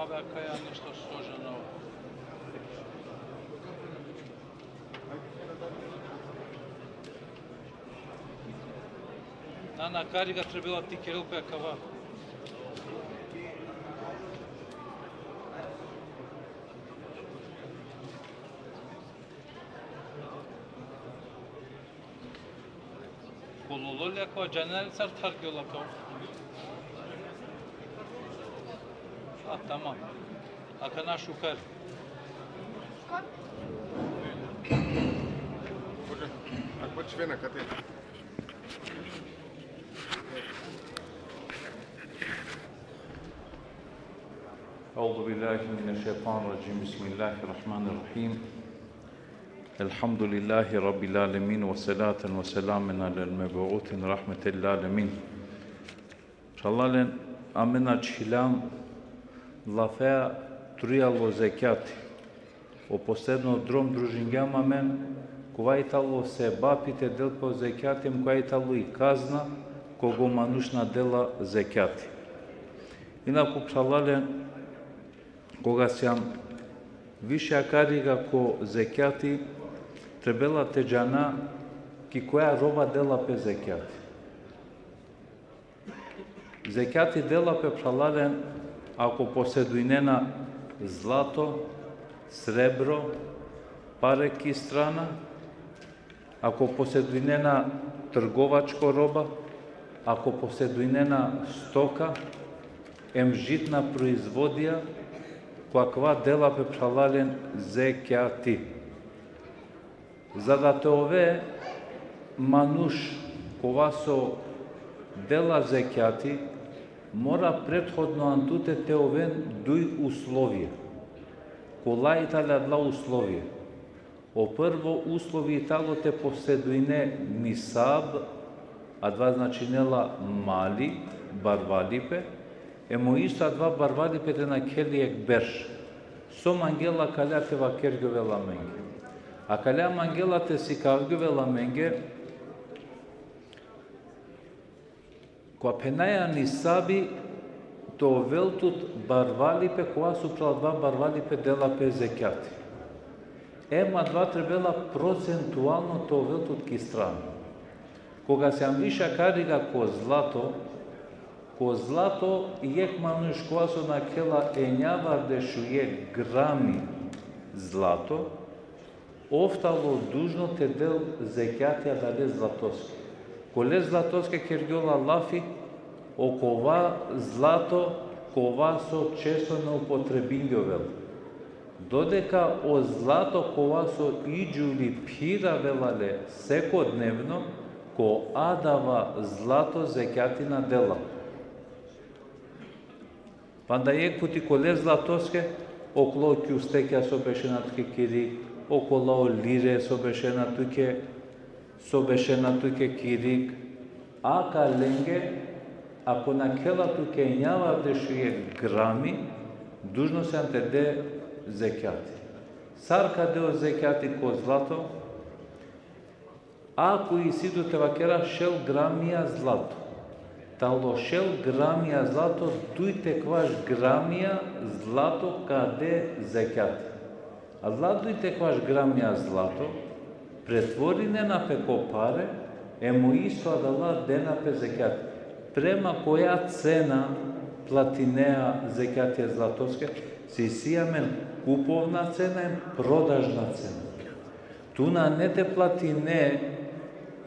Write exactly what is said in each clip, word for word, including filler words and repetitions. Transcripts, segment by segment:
Kakaja nešto složeno. Na, na kariga trebela ti kerel pe akava. Kolololja ko džanel sar thargjola ka. A, tamam. Akana šukar. Hoca, ak baš vena kate. أعوذ بالله من الشيطان الرجيم. بسم الله الرحمن الرحيم. الحمد لله رب العالمين، والصلاة والسلام على المبعوث رحمة للعالمين. Phralalen, amen ačhilam lafea trujal o zekjati. O posledno drom družingjam amen, kova i talo sebapi te del pe o zekjati, em kova i talo i kazna, koga o manuš na dela zekjati. Inaku, phralalen, koga sijam više akariga ko zekjati, trebela te džana ki koja roba dela pe zekjati. Zekjati dela pe, phralalen, ako posedujnena zlato, srebro, pare ki strana, ako posedujnena trgovačko roba, ako posedujnena stoka, em žitna proizvodija, ko akava dela pe, phralalen, zekjati. Za da te ove manuš kova so dela zekjati, mora prethodno an tute te oven duj uslovija. Kola i tale adala uslovija? O prvo uslovi i talo te posedujne nisab, adava značinela mali, barvalipe, em o isto adava barvalipe te nakhel jekh berš. So mangela akalea te vakergjovel amenge? Akalea mangela te sikavgjovel amenge, kova phenaja nisabi te ovel tut barvalipe, kova so upral adava barvalipe dela pe zekjati. Em adava trebela procentualno te ovel tut ki strana. Koga sijam više akariga ko zlato, ko zlato, jekh manuš kova so nakhela enjavardeš u jekh grami zlato, ov talo dužno te del zekjati adale zlatoske. Kole zlatoske kergjola lafi? Okova zlato kova so često na upotrebingjovel. Dodeka o zlato kova so idžuli phiravela le sekodnevno, ko adava zlato zekjati na dela. Panda jekh puti kole zlatoske, oklo kjustekja so bešena tuke ki rig, okola o lire so bešena tuke, so bešena tuke ki rig, akalenge, ako nakhela tuke enjavardeš u jekh grami, dužno sian te de zekjati. Sar ka de o zekjati ko zlato? Ako isi tut, te vakera, šel gramija zlato. Talo šel gramija zlato, duj te ekvaš gramija zlato ka de zekjati. Adala duj te ekvaš gramija zlato pretvorinena pe ko pare, em o isto adala dena pe zekjati. Prema koja cena platinea zekjati e zlatoske? Si isi amen kupovna cena em prodažna cena. Tu nane te platine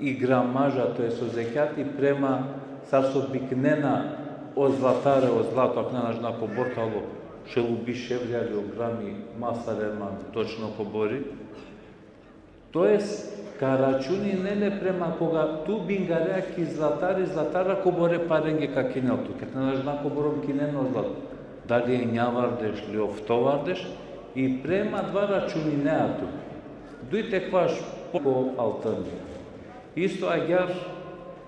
i gramaža, to jest o zekjati prema sar so biknena o zlatare, o zlato, akana na džana kobor talo, šel u biš evra li o grami, ma sare man točno kobori. To jest, ka računine le prema koga tu bingarea ki zlatari, zlatara kobore parenge ka kinel tuke. Te na džana kobor kinena o zlato. Dali enjavardeš li oftovardeš, i prema adava računinea tu. Duj te ekvaš po ko altani. Isto agjaar,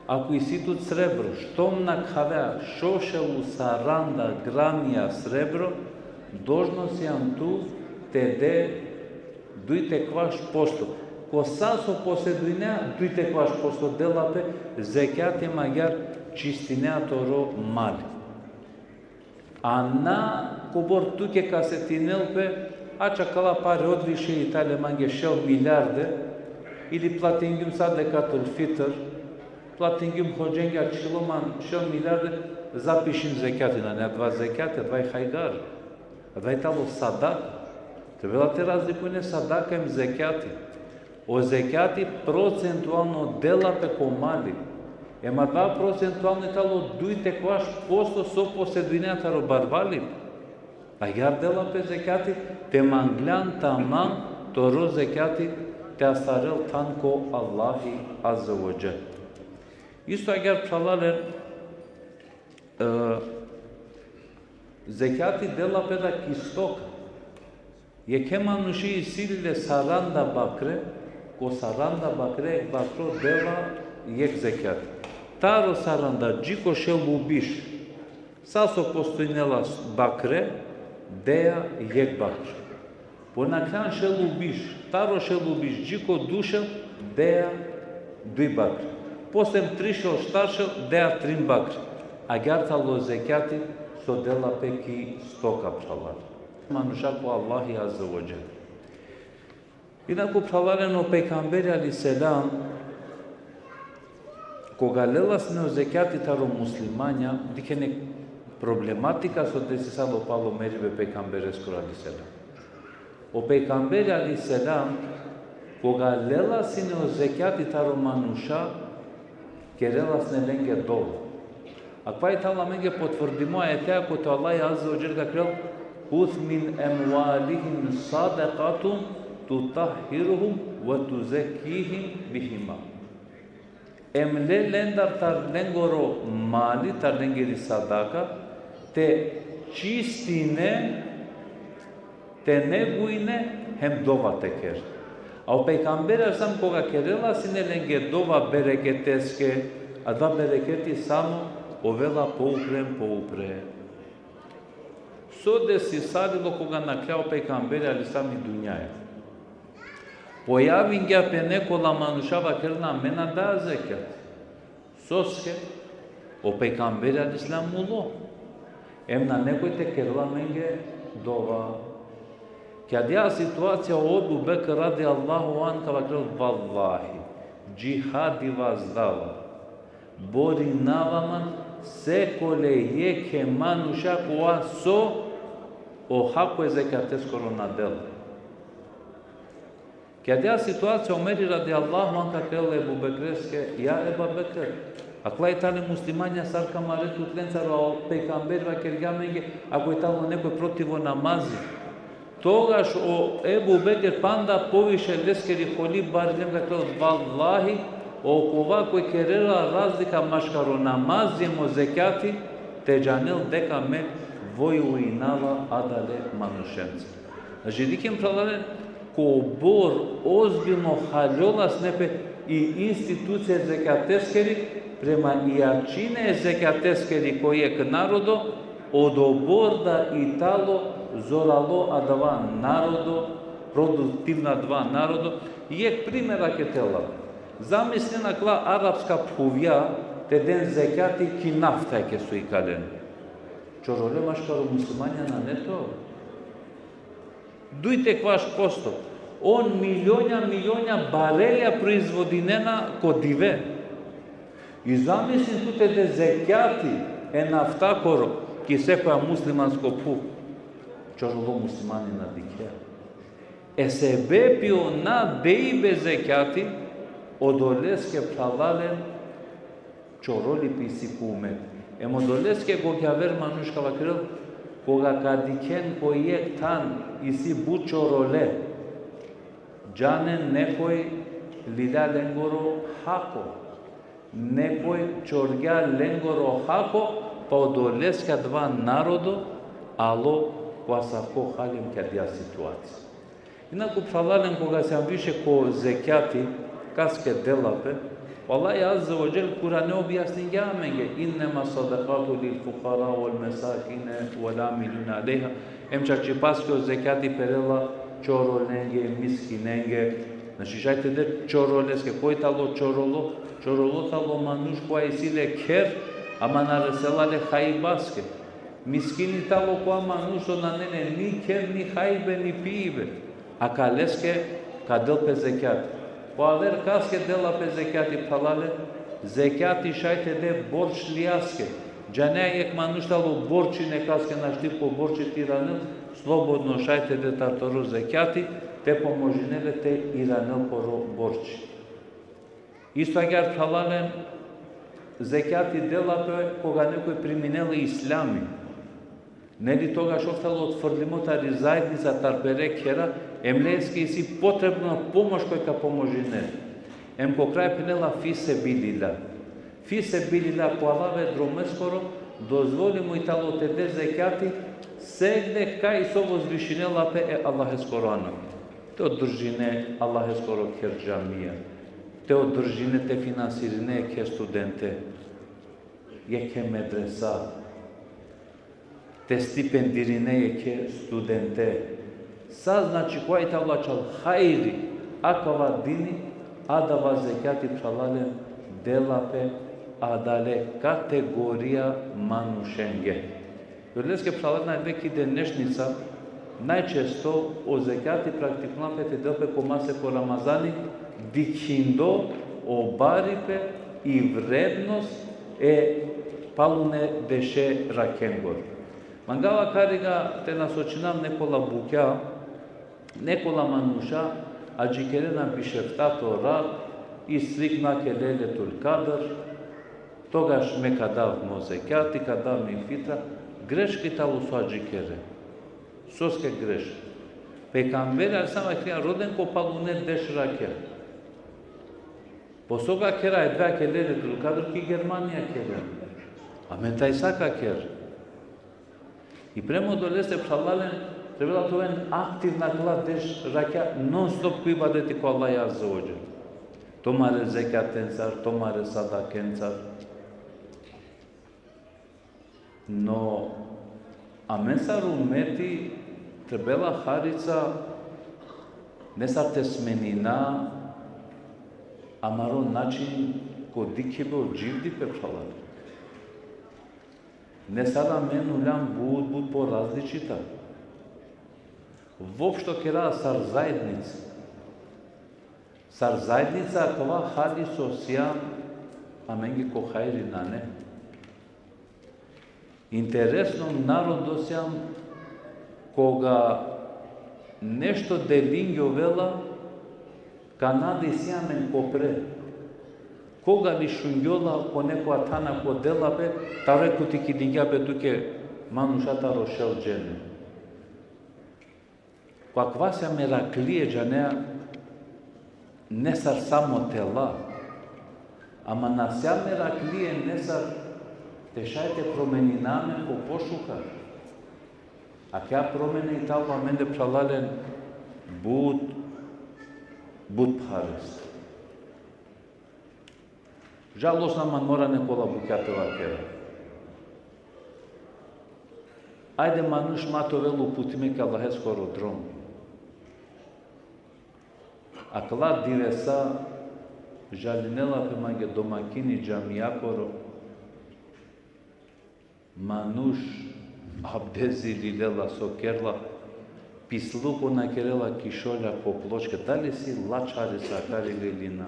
ako isi tut srebro, štom nakhavea šov šel u saranda gramija srebro, dužno sian tu te de duj te ekvaš posto. Ko sa so posedujnea, duj te ekvaš posto dela pe zekjati, em agjaar čistinea toro mali. A na kobor tuke ka setinel pe, ača kala pare odviše i tale mange šel milijarde, ili platingjum sadekatul fitr, platingjum hodženge, ačhilo man šel milijarde, zapišim zekjati, nane adava zekjati, adava i hajgar, adava i talo sadaka. Trebela te razlikujne sadaka em zekjati. O zekjati procentualno dela pe ko mali. Em adava procentualno i talo duj te kvaš posto so posedujnea taro barvalipe. Agjaar dela pe zekjati, te mangljan tamam toro zekjati te astarel than ko Allahi Azze ve Dželle. Isto agjaar phralalen, e, zekjati dela pe da ki stoka. Jekhe manuše isi le saranda bakre, ko saranda bakre jekh bakro dela jekh zekjati. Taro saranda dži ko šel u biš, sa so postojnela bakre, deja jekh bakre. Po nakhlan šel u biš, taro šel u biš dži ko dušel, deja duj bakre. Posle em trišel, štaršel, deja trin bakre. Agjaar talo zekjati so dela pe ki stoka, phralalen. Manuša ko Allahi Azze ve Dželle. Inaku phralalen, o pejgamberi alejhi selam, koga lela sine o zekjati taro muslimanja, dikhen jekh problematika so desisalo palo meribe pejgambereskoro alejhi selam. O pejgamberi alejhi selam, koga lela sine o zekjati taro manuša, kerela sine lenge dova. Akava i talo amenge potvrdimo ajeteja kote o Allahi Azze ve Dželle ka kerel: "Huz min emvalihim sadekaten tutahhiruhum ve tuzekkihim biha." Em le lendar tar lengoro mali, tar lengiri sadaka, te čistine, te negujne, hem dova te ker. A o pejgamberi alejhi selam koga kerela sine lenge dova bereketeske, adava bereketi samo ovela poupre, poupre. So desisalilo koga nakhla o pejgamberi alejhi selam i dunjaja? Pojavingja pe nekola manuša, vakerena: "Me na daja zekjat." Soske? O pejgamberi alejhi selam mulo. Em na nekoj te kerel amenge dova. Ki adaja situacija o Ebu Bekr radijallahu anhu ka vakerel: "Vallahi, džihadi vazdava. Borinava man sekole jekhe manuša kova so o hako e zekjateskoro na dela." Ki adaja situacija Omeri radijallahu anhu ka kerel e Ebu Bekreske: "Ja Eba Bekr, akala i tane muslimanja sar ka mare tut lencar, a o pejgamberi vakergja amenge ako i tano nekoj protiv o namazi." Togaš o Ebu Bekr panda poviše leskeri holi barem ka kerel: "Vallahi, okova koj kerela razlika maškaro namazi em o zekjati, te džanel deka me vojujnava adale manušence." Znači, dikhen phralalen, kobor ozbiljno haljola sine pe i institucija zekjateskeri, prema i jačine zekjateskeri ko jekh narodo, odobor da i talo zoralo adava narodo, produktivno adava narodo. Jekh primer akate la. Zamislin akala arapska phuvja te den zekjati ki nafta, ake so ikalen. Čorole maškaro muslimanja nane te ol. Duj te kvaš posto. On milionja, milionja barelja proizvodinena ko dive. I zamislin tu te de zekjati e naftakoro ki sekoja muslimansko phuv. Čorolo muslimani na dikhea. E sebepi o na dejbe zekjati, odoleske phralalen, čoroli pe isi ko umet. Em odoleske gogjaver manuš ka vakerel, koga ka dikhen ko jekh than isi but čorole, džanen nekoj lilja lengoro hako, nekoj čorgja lengoro hako, pa odoleske adava narodo alo ko asavko hali em ki adaja situacija. Inaku phralalen, koga sijam više ko zekjati, kaske dela pe, o Allahi Azze ve Dželle Kur'ane objasningja amenge: "Innema sadakatu lil fukara vel mesakine vel amilina alejha." Em čačipaske o zekjati perela čorolenge, miskinenge. Znači, šaj te de čoroleske. Koj talo čorolo? Čorolo talo manuš kova isi le kher, ama na resela le hajbaske. Miskini talo kova manuš so nane le ni kher, ni hajbe, ni pibe. Akaleske ka del pe zekjati. Po aver kaske dela pe zekjati, phralalen? Zekjati šaj te de borčlijaske. Džanea, jekh manuš talo borči, nekaske našti po borči te iranel, slobodno šaj te de tar toro zekjati, te pomožinel le te iranel poro borči. Isto agjaar, phralalen, zekjati dela pe koga nekoj priminela islami. Neli togaš ov talo otfrlimo tari zaednica, tar pere khera, em leske isi potrebno pomoš koj ka pomožinel. Em ko kraj phenela fi sebilillah. Fi sebilillah, po Allahove dromeskoro, dozvolimo i talo te de zekjati, segde kaj so vozvišinela pe e Allaheskoro ano. Te održine Allaheskoro kher, džamija. Te održine, te finansirine jekhe studente, jekhe medresa, te stipendirine jekhe studente. Sa, znači, kova i talo ačhal hajri akava dini, adava zekjati, phralalen, dela pe adale kategorija manušenge. Odoleske, phralalen, avdive ki denešnica, najčesto o zekjati praktiknela pe te del pe ko masek o Ramazani, dikhindo o baripe i vrednost e palune deše rakengoro. Mangava akariga te nasočinav nekola bukja, nekola manuša adžikerena biš eftato rat, i strikna ke Lejletul Kadr, togaš me ka dav mo zekjati, ka dav mi fitra. Greška i talo so adžikere. Soske greška? Pejgamberi alejhi selam vakergja: Roden ko palune deš rakja. Po so ka kera, e dve ke Lejletul Kadr ki Germanija kera. Amen tajsa ka kera. I prema odoleste, phralalen, trebela te oven aktivna akala deš rakja, non stop ko ibadeti ko Allah azze ve dželle. Tumare zekjatencar, tumare sadakencar. No amen sar umeti trebela harica nesar te smenina amaro način ko dikhibe o dživdipe, phralalen. Nesar amen uljam but, but porazličita. Voopšto kera sar zaednica. Sar zaednica, akava hali so sijam, amenge ko hajri nane. Interesno narodo sijam, koga nešto delingjovela, kana da isi amen ko pre. Koga li šungjola ko nekoja thana ko dela pe, taro jekh puti kidingja pe tuke manuša taro šel džene. Ko akava sijam meraklie, džanea, nesar samo te la, ama na sijam meraklie nesar te šaj te promenina amen ko pošukar. Akaja promena i talo amende, phralalen, but, but pharest. Žalostno, ama mora nekola bukja te vakera. Ajde, manuš ma te ovel uputime ki Allaheskoro drom. Akala divesa žalinela pe mange domakini džamijakoro. Manuš abdest zi lilela, so kerela, pisluko na kerela ki šolja, ko pločke, dali isi lač hari so akari lilina.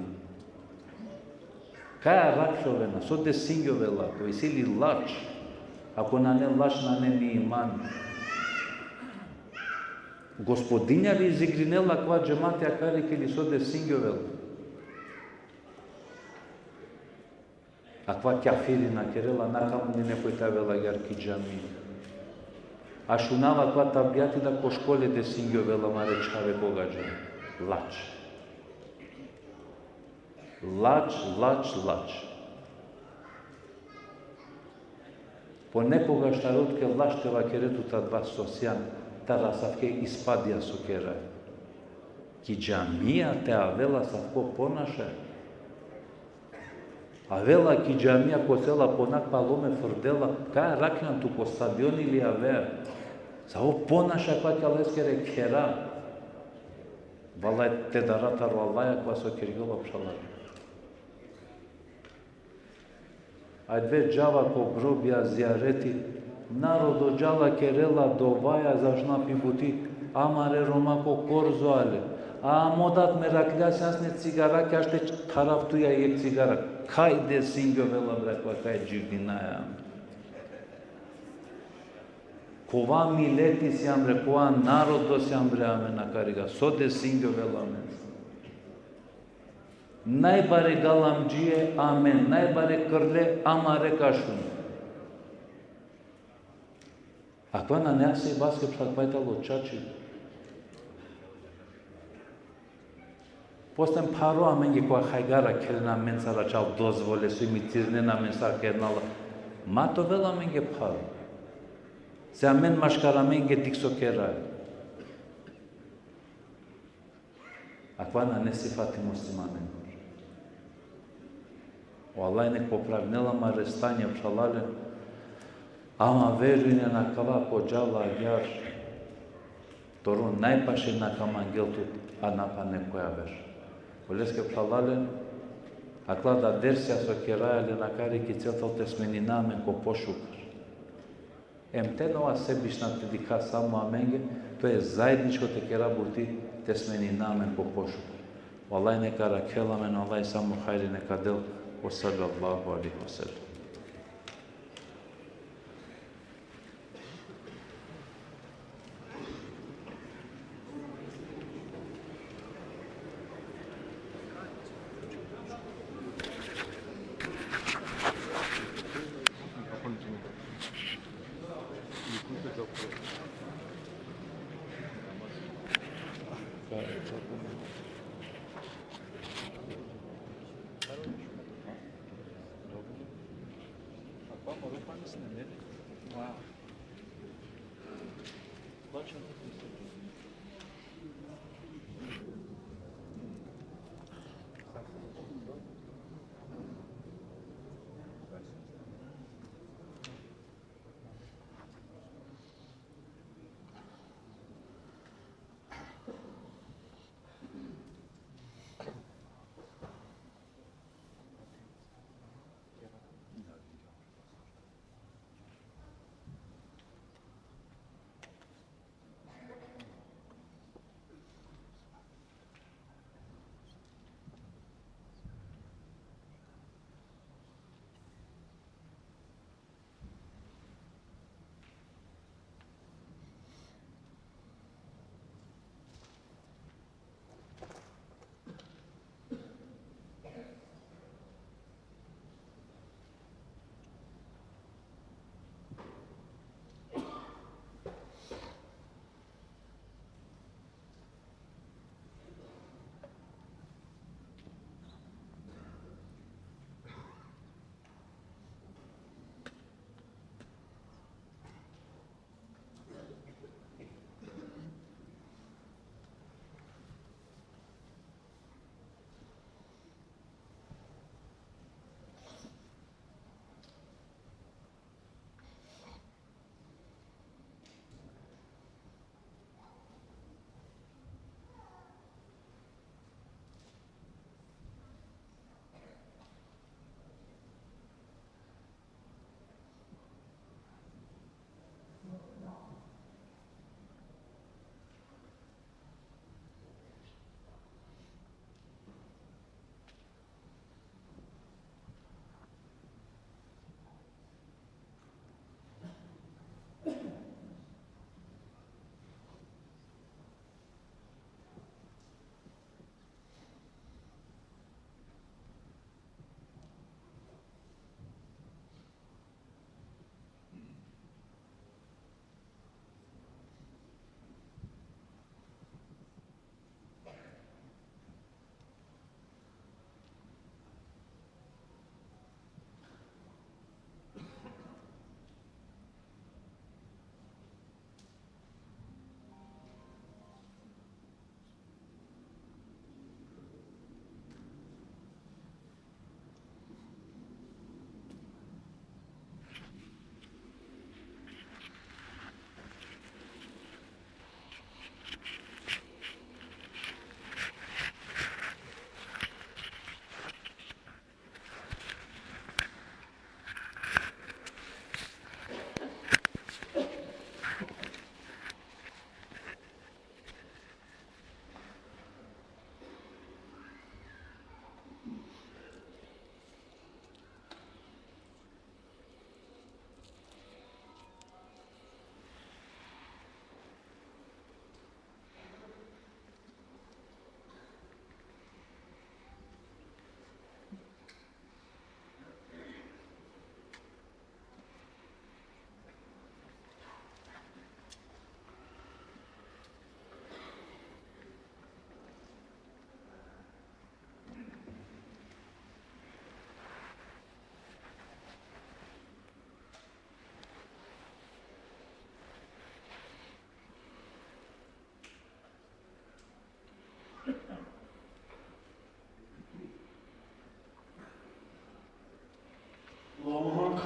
Kaj arakhovena, so desingjovela, ko isi li lač? Ako nane lač, nane ni iman. Gospodinja li izigrinela akava džemati akari ki li, so desingjovela? Akava kjafiri na kerela, na ka muni nekoj te avel agjaar ki džami. A šunava akava tabijati da ko škole desingjovela amare čhave ko gadžo. Lač. Lač, lač, lač. Ponekogaš taro tuke lač te vakere tut adava so sian, taro asavke ispadija so keraja. Ki džamija te avela asavko ponašaj. Avela ki džamija, kosela po nakh, palo me frdela, kaj arakhljan tu, ko stadioni li avea? Savo ponašaj akava ki Allaheskere khera. Valaj te dara taro Allah akava so kergjola, phralalen. Ajde džava ko grobija zijareti, Narodo džala kerela dovaja za šunapi buti, amare Roma ko korzo ale. A amo dat meraklja sjan sine cigara, kaš te tarav tuja jek cigara. Kaj desingjovela bre, kaj dživdinaja. Kova mileti sijam bre, kova narodo sijam bre, amen akariga. So desingjovela amen. Najbare galamdžije amen, najbare krle amare kašun. Akava nane asibaske, phralalen, čače. Posle pharo amenge kova hajgara keren amencar, ačhal dozvole, so imitirinen amen sar kerena la. Ma te ovel amenge pharo. Se amen maškar amenge dikh so keraja. Akava nane sifati muslimanengoro. O Allah nek popravinel amare stanje, phralalen. Ama verujnen, akava ko džala agjaar, toro najpaše na ka mangel tut, a na pana ko javer. Oleske, phralalen, akala da dersija so keraja len akari, ka icel tut te smenina amen ko pošukar. Em te na ova sebično te dikha samo amenge, to jest zajedničko te kera buti te smenina amen ko pošukar. O Allah neka arakhel amen, o Allah samo hajri neka del. Ve sallallahu alejhi ve sellem.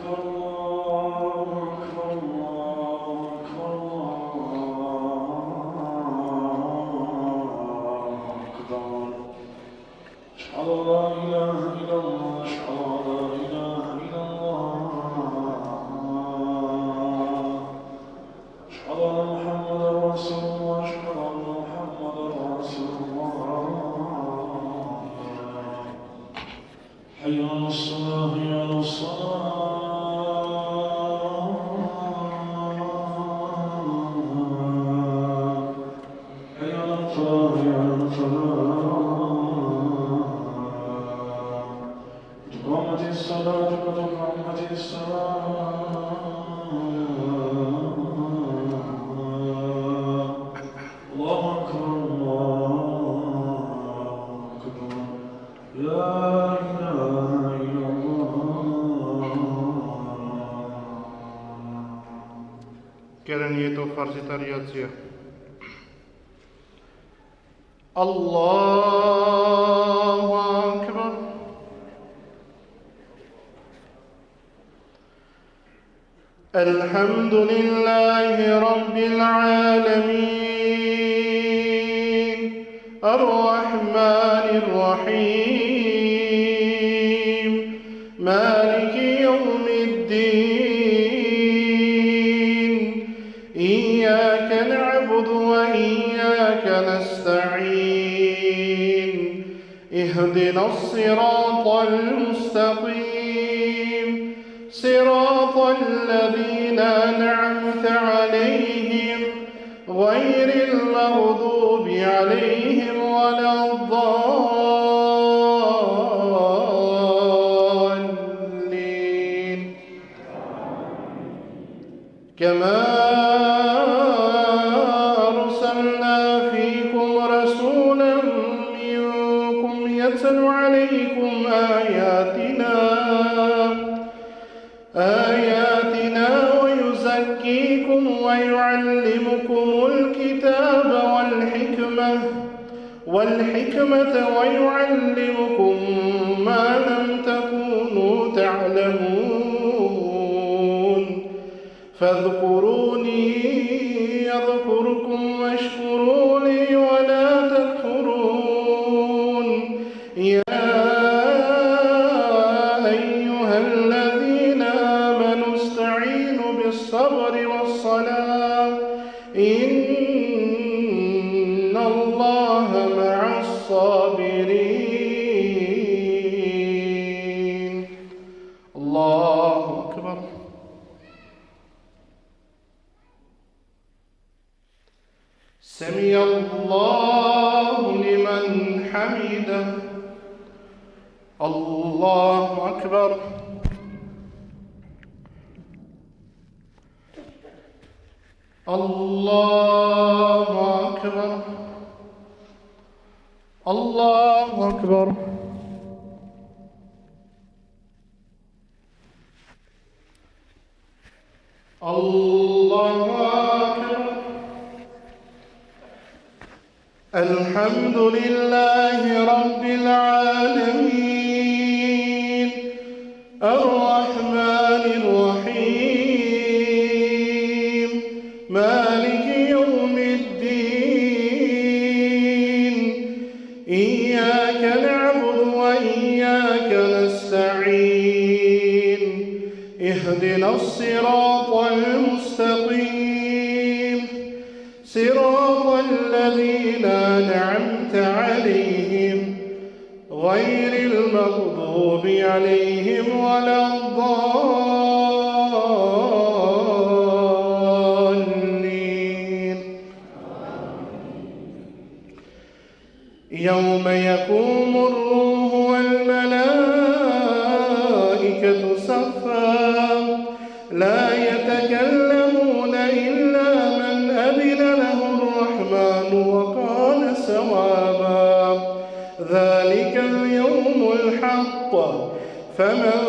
الله أكبر، الله أكبر، الله أكبر. أشهد أن لا إله إلا الله، أشهد أن لا إله إلا الله. أشهد أن محمدا رسول الله، أشهد أن محمدا رسول الله. حي على الصلاة، حي على الصلاة. حي على الفلاح، حي على الفلاح. قد قامت الصلاة، قد قامت الصلاة. الله أكبر، الله أكبر. لا إله إلا الله. Kerem je to farzi tarijacija. الله أكبر. الحمد لله رب العالمين. الرحمن الرحيم. مالك يوم الدين. إياك نعبد وإياك نستعين. اهدنا الصراط المستقيم. صراط الذين أنعمت عليهم غير المغضوب عليهم ولا الضالين. كما أرسلنا فيكم رسولا منكم يتلو عليكم آياتنا، آياتنا ويزكيكم ويعلمكم الكتاب والحكمة، والحكمة ويعلمكم ما لم تكونوا تعلمون. فاذكروني أذكركم واشكروا لي ولا تكفرون. يا أيها الذين آمنوا استعينوا بالصبر والصلاة، إن الله مع الصابرين. الله أكبر. سمع الله لمن حمده. الله أكبر. الله أكبر. الله أكبر. الله أكبر. الحمد لله رب العالمين. الرحمن الرحيم. مالك يوم الدين. إياك نعبد وإياك نستعين. اهدنا الصراط المستقيم. صراط الذين أنعمت عليهم غير المغضوب عليهم ولا الضالين. يوم يقوم الروح والملائكة صفا، لا يتكلمون إلا من أذن له الرحمن وقال صوابا. ذلك اليوم الحق، فمن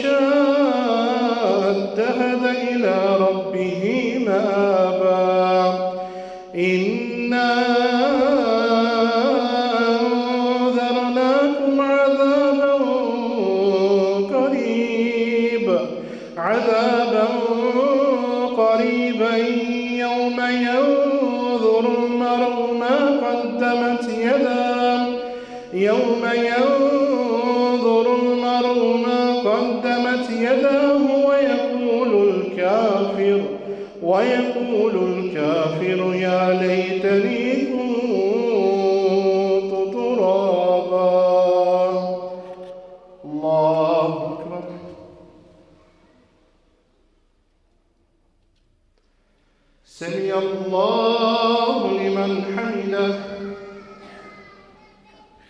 شاء اتخذ إلى ربه مآبا. إنا أنذرناكم عذابا قريبا. المرء ما قدمت يداه، يوم ينظر المرء ما قدمت يداه ويقول الكافر، ويقول الكافر يا ليتني كنت ترابا. الله أكبر. سمع الله لمن حمده.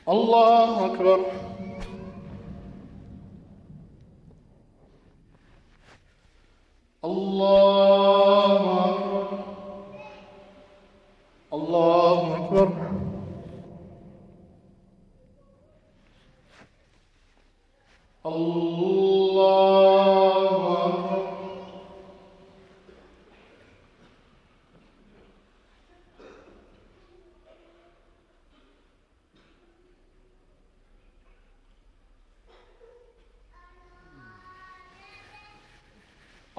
الله أكبر. الله أكبر. الله أكبر. الله أكبر.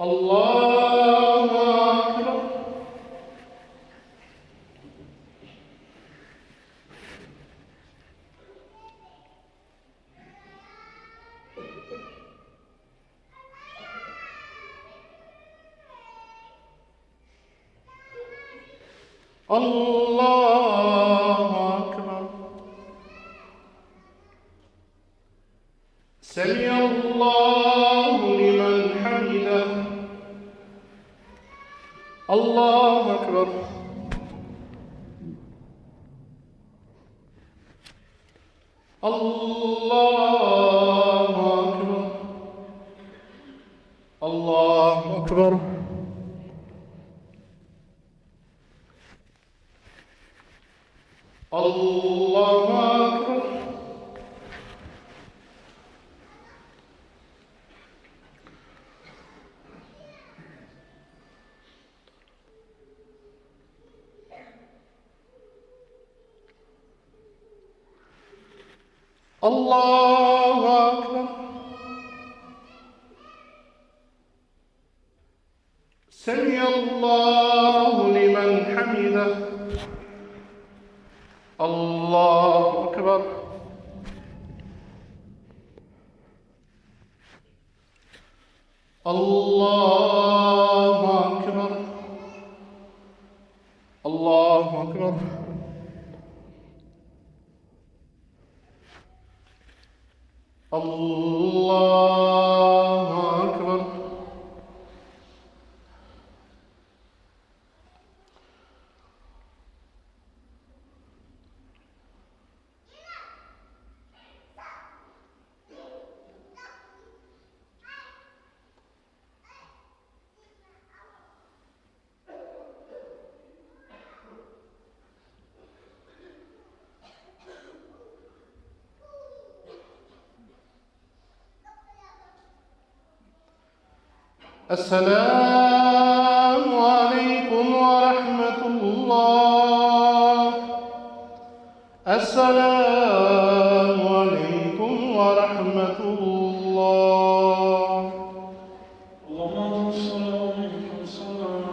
الله أكبر. الله أكبر. سمع الله لمن حمده. الله أكبر. الله أكبر. الله أكبر. الله أكبر. الله أكبر. سمع الله لمن حمده. الله أكبر. الله أكبر. الله أكبر. الله أكبر. السلام عليكم ورحمة الله. السلام عليكم ورحمة الله. اللهم صل عليك وسلم.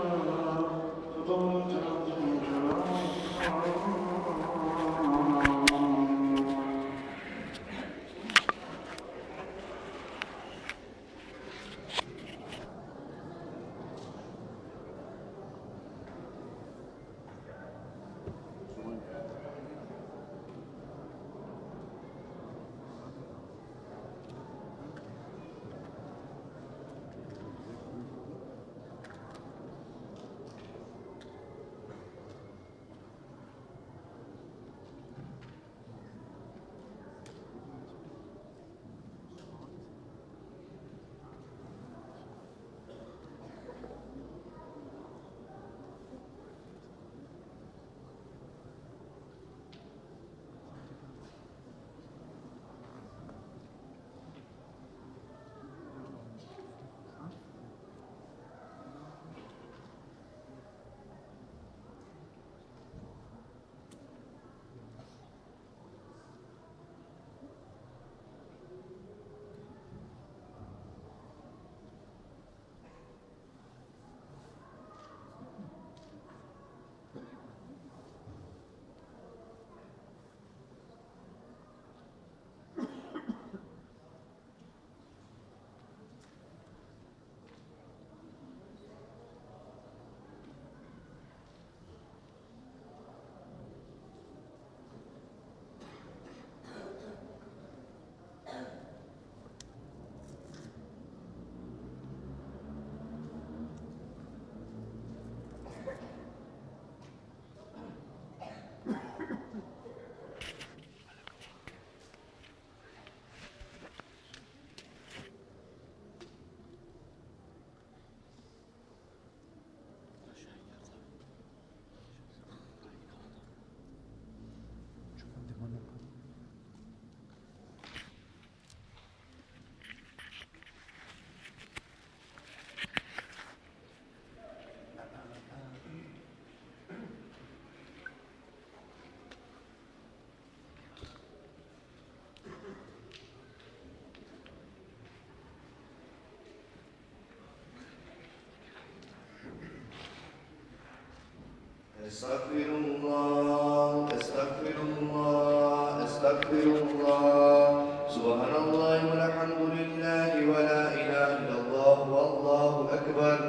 أستغفر الله، أستغفر الله، أستغفر الله. سبحان الله والحمد لله ولا إله إلا الله والله أكبر.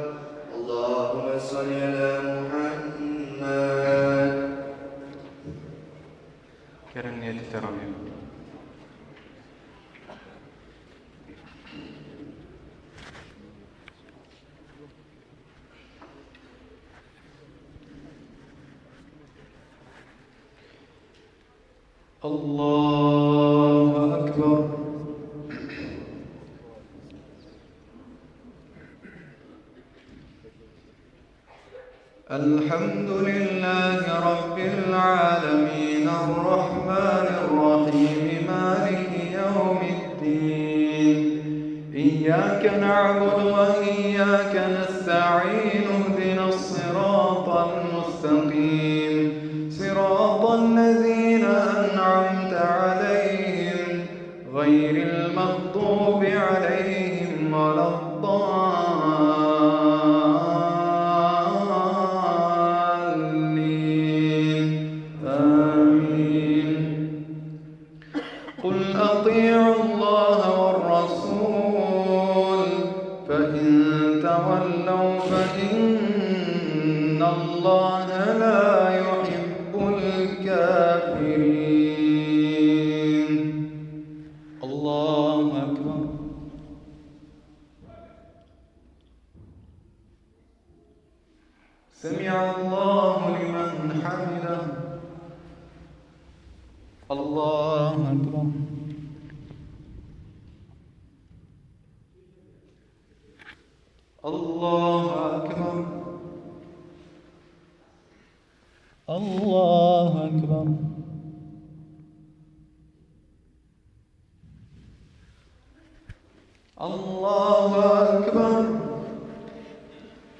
اللهم صل على محمد. Kerem niyeti teravih. الله أكبر. الحمد لله رب العالمين، الرحمن الرحيم، مالك يوم الدين. إياك نعبد وإياك نستعين، اهدنا الصراط المستقيم، صراط الذين أنعمت عليهم، غير المغضوب عليهم ولا الضالين. آمين. قل أطيعوا الله والرسول، فإن تولوا فإن الله لا يحب الكافرين. الله أكبر. سمع الله لمن حمده. الله أكبر. الله أكبر. الله أكبر. الله أكبر.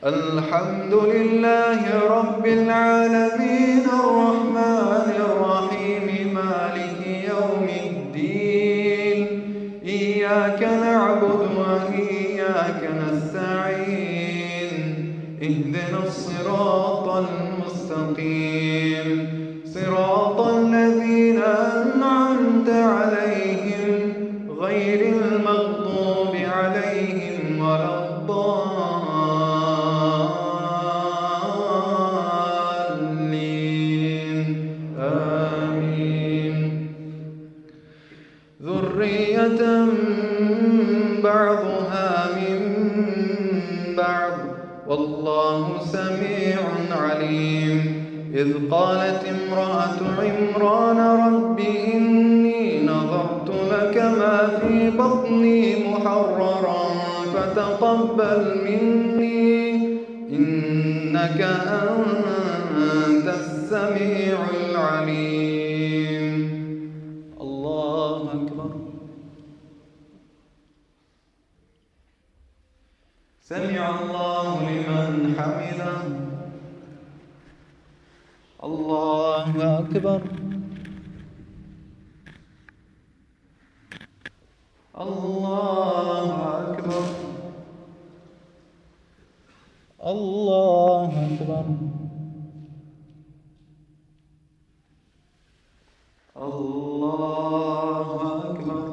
الحمد لله رب العالمين، الرحمن الرحيم، مالك يوم الدين. إياك نعبد وإياك نستعين. اهدنا الصراط المستقيم، صراط الذين أنعمت عليهم، غير المغضوب عليهم ولا الضالين. آمين. ذرية بعضها من بعض، والله سميع عليم. إذ قالت امرأة عمران رب إني نذرت لك ما في بطني محررا فتقبل مني إنك أنت السميع العليم. الله أكبر. سمع الله لمن حمده. الله أكبر. الله أكبر. الله أكبر. الله أكبر.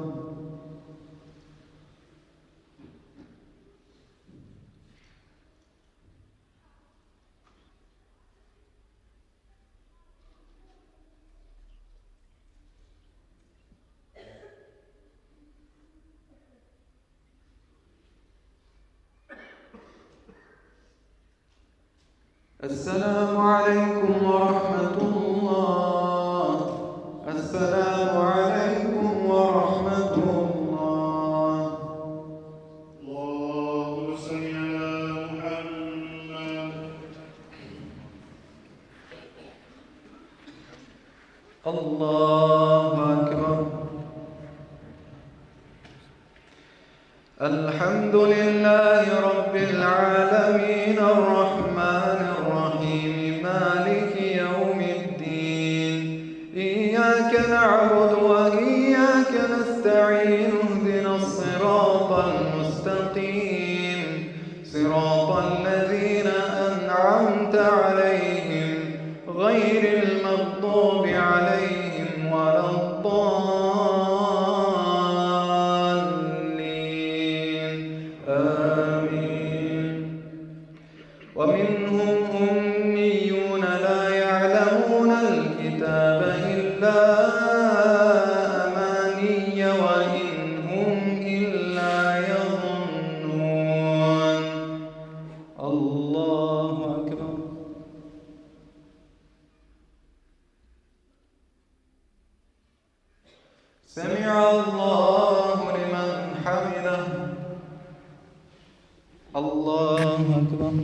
السلام عليكم ورحمة الله. السلام عليكم ورحمة الله. اللهم صل على محمد. الله أكبر. الحمد لله رب العالمين، الرحمن الرحيم، مالك يوم الدين. إياك نعبد وإياك نستعين، اهدنا الصراط المستقيم، صراط الذين أنعمت عليهم، المغضوب عليهم ولا الضالين. آمين. ومنهم أميون لا يعلمون الكتاب إلا أماني وإن هم إلا يظنون. الله أكبر. سمع الله لمن حمده. الله أكبر.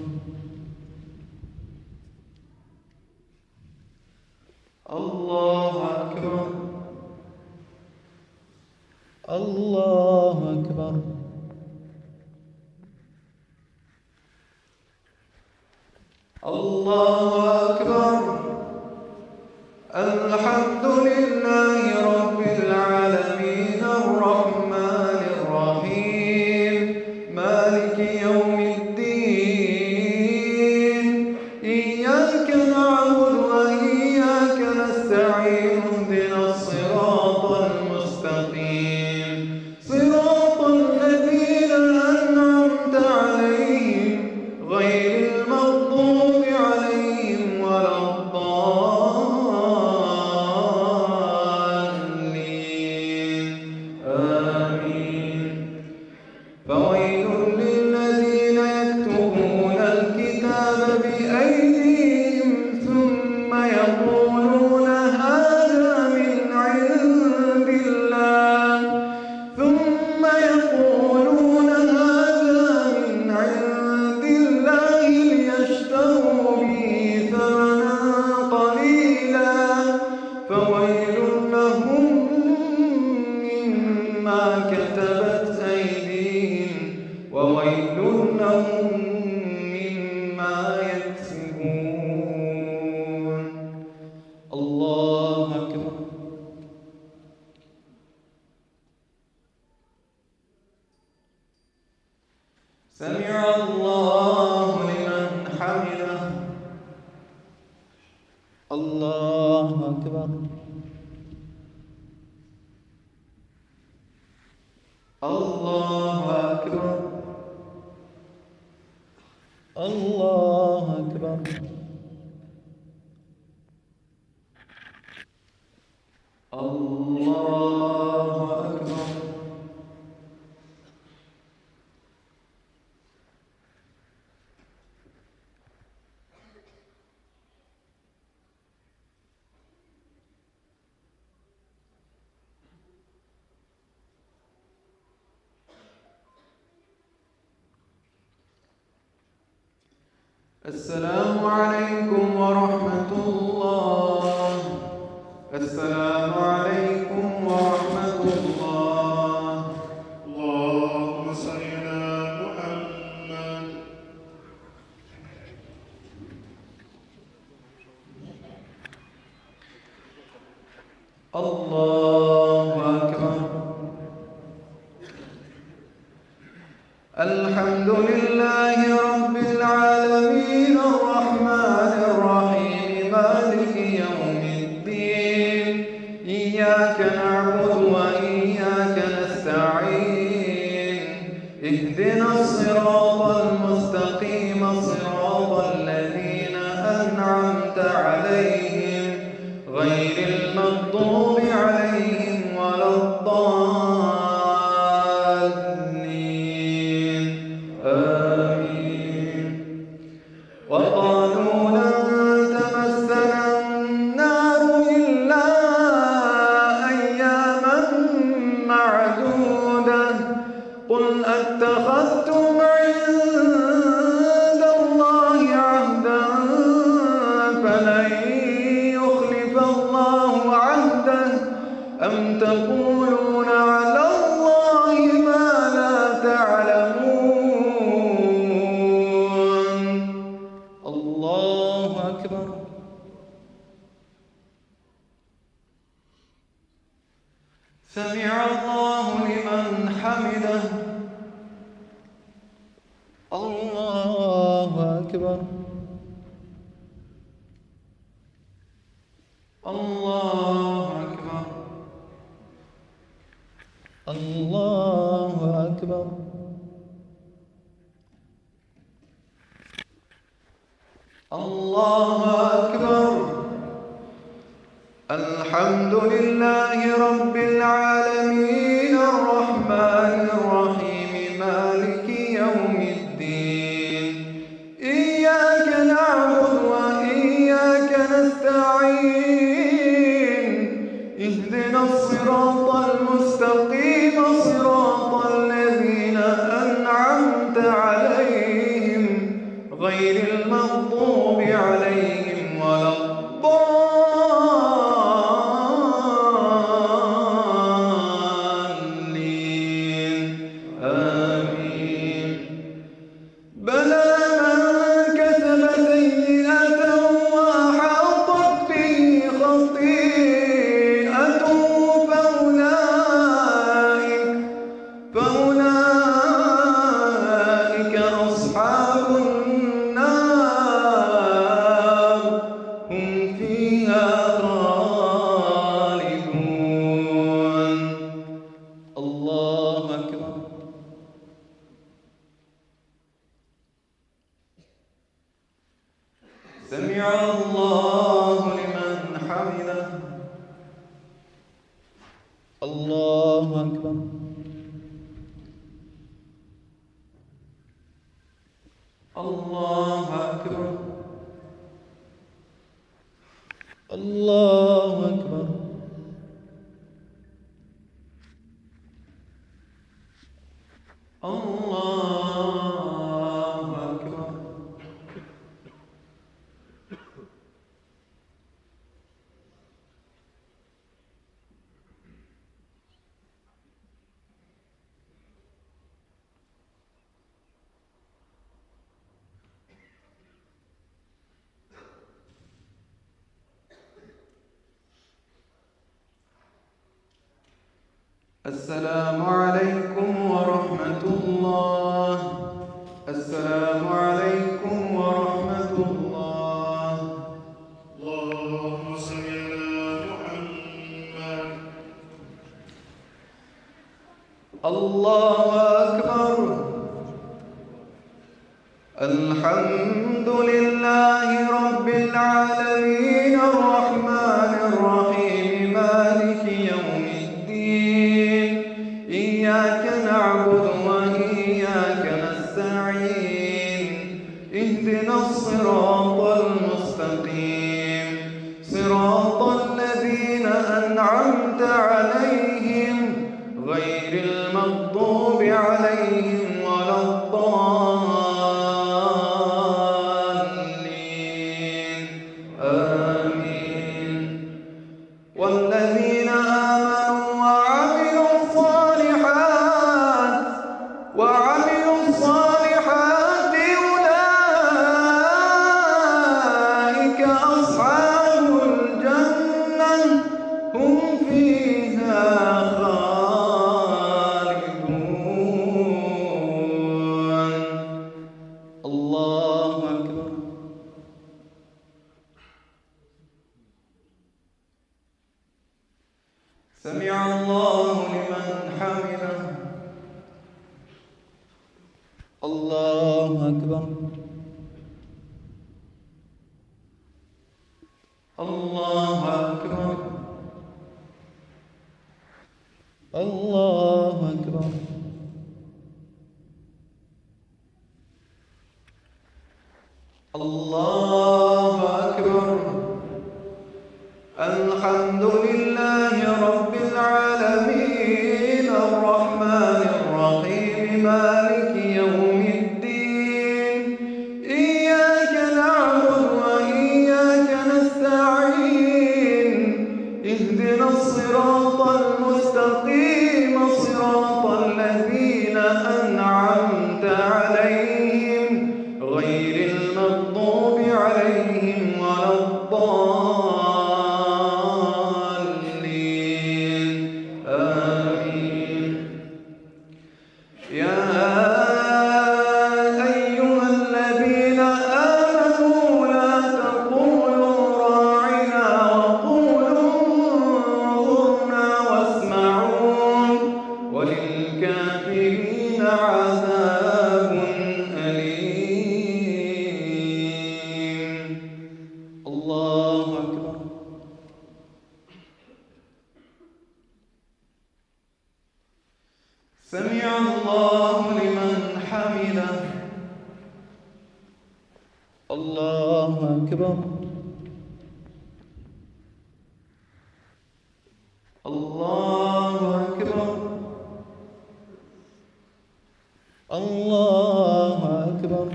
الله أكبر. الله أكبر. الله أكبر. الحمد لله رب العالمين، الرحمن الرحيم، مالك يوم الدين، إياك نعبد وإياك نستعين، اهدنا الصراط المستقيم، صراط الذين أنعمت عليهم غير المغضوب عليهم ولا الضالين. آمين. فويل للذين يكتبون الكتاب بأيديهم ثم يقولون هذا من عند الله، ثم يقولون هذا من عند الله ليشتروا به ثمنا قليلا، فويل لهم مما كتبت أيديهم، وويل لهم مما يكسبون. الله أكبر. سمع الله لمن حمده. الله أكبر. الله أكبر. الله أكبر. الله أكبر. السلام عليكم ورحمة الله. السلام عليكم ورحمة الله. اللهم صل على محمد. الله أكبر. الحمد لله رب العالمين، الرحمن الرحيم، مالك يوم الدين، إياك نعبد وإياك نستعين، اهدنا الصراط المستقيم، صراط الذين أنعمت عليهم، غير المغضوب عليهم ولا الضالين. آمين. وقالوا لن تمسنا النار إلا أياما معدودة، قل أتخذتم عند الله عهدا فلن يخلف الله عهده أم تقولون على الله ما لا تعلمون. الله أكبر. سمع الله لمن حمده. الله أكبر. الله أكبر. الله أكبر. الله أكبر. الحمد لله رب العالمين، الرحمن الرحيم، مالك يوم الدين. إياك نعبد وإياك نستعين. اهدنا الصراط المستقيم، صراط الذين أنعمت عليهم، غير المغضوب عليهم ولا الضالين. آمين. بلى، من كسب سيئة وأحاطت به خطيئته فأولئك، فأولئك أصحاب النار، هم فيها خالدون. الله أكبر. سمع الله لمن حمده. الله أكبر. الله أكبر. الله أكبر. الله أكبر. السلام عليكم ورحمة الله. السلام عليكم ورحمة الله. اللهم صل على محمد. الله أكبر. الحمد لله رب العالمين، الرحمن الرحيم، مالك يوم الدين. إياك نعبد وإياك نستعين. اهدنا الصراط المستقيم، صراط الذين أنعمت عليهم، غير المغضوب عليهم ولا الضالين. آمين. والذين آمنوا وعملوا الصالحات، وعملوا الصالحات أولئك أصحاب الجنة، هم فيها خالدون. الله أكبر. سمع الله لمن حمده. الله أكبر. الله أكبر. الله أكبر. الله أكبر. الحمد لله رب العالمين، الرحمن الرحيم، مالك يوم الدين. إياك نعبد وإياك نستعين. اهدنا الصراط المستقيم، صراط الذين أنعمت عليهم، غير المغضوب عليهم ولا الضالين. الله أكبر. الله أكبر. الله أكبر.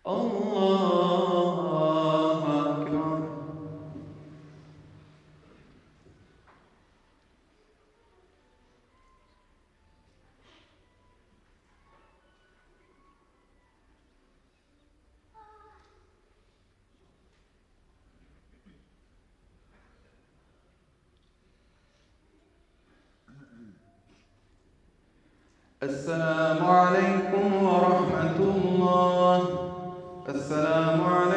الله أكبر. السلام عليكم ورحمة الله. السلام عليكم.